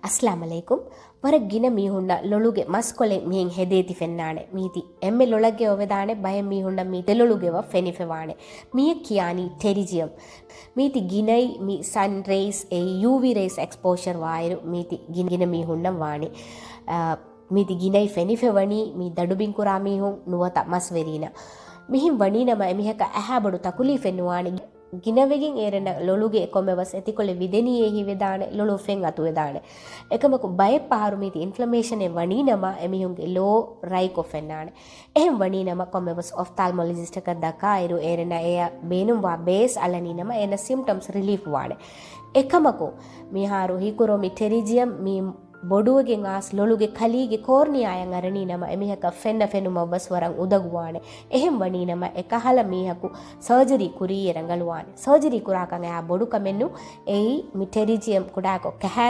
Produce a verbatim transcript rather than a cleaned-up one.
އައްސަލާމް ޢަލައިކުމް. ވަރަށް ގިނަ މީހުންނަށް ލޮޅުގެ މަސްކޮޅެއް މިހެން ހެދޭތި ފެންނާނެ. މީތި އެންމެ ލޮޅަށްގެ އޮވެދާނެ، ބައެއް މީހުންނަށް މީ ދެލޮޅުގެ ވަށް ފެނިފަވާނެ. މިޔަށް ކިޔާނީ ޓެރިޖިއަމް. މީތި ގިނައި މި ސަން ރޭސް އެ ޔޫވީ ރޭސް އެކްސްޕޯޝަރ ވާއިރު މީތި ގިނަ ގިނަ މީހުންނަށް ވާނީ. އާ، މީތި ގިނައި ފެނިފަވަނީ މި ދަޑުބިން ކުރާ މީހުން ނުވަތަ މަސްވެރީނަށް. މިހެން ވަނީ ނަމަ އެމީހަކަށް އަހާ ބޮޑު ތަކުލީފެއް ނުވާނެ. ގިނަވެގެން އޭރެންނަށް ލޮޅުގެ ކޮންމެވެސް އެތިކޮޅެއް ވިދެނީއޭ ހީވެދާނެ، ލޮޅު ފެން އަތުވެދާނެ. އެކަމަކު ބައެއް ފަހަރު މީތި އިންފްލަމޭޝަނެއް ވަނީ ނަމަ އެމީހުންގެ ލޯ ރަތްކޮށް ފެންނާނެ. އެހެން ވަނީ ނަމަ ކޮންމެވެސް އޮފްތާލްމޮލޮޖިސްޓަކަށް ދައްކާއިރު އޭރެންނަށް އެޔަށް ބޭނުންވާ ބޭސް އަޅަނީ ނަމަ އޭނަ ސިމްޓަމްސް ރިލީފް ވާނެ. އެކަމަކު މިހާރު ހީކުރޯ މި ޓެރިޖިއަމް މި ބޮޑުވެގެން އާސް ލޮޅުގެ ކަލީގެ ކޯރްނިއާއަށް އަރަނީ ނަމަ އެމީހަކަށް ފެންނަ ފެނުމަށް ވެސް ވަރަށް އުނދަގޫވާނެ. އެހެން ވަނީ ނަމަ އެކަހަލަ މީހަކު ސަރޖަރީ ކުރީއޭ ރަނގަޅުވާނެ. ސަރޖަރީ ކުރާކަން އެއާ ބޮޑު ކަމެއް ނޫން. އެއީ މި ޓެރިޖިއަމް ކުޑައަކު ކަހާ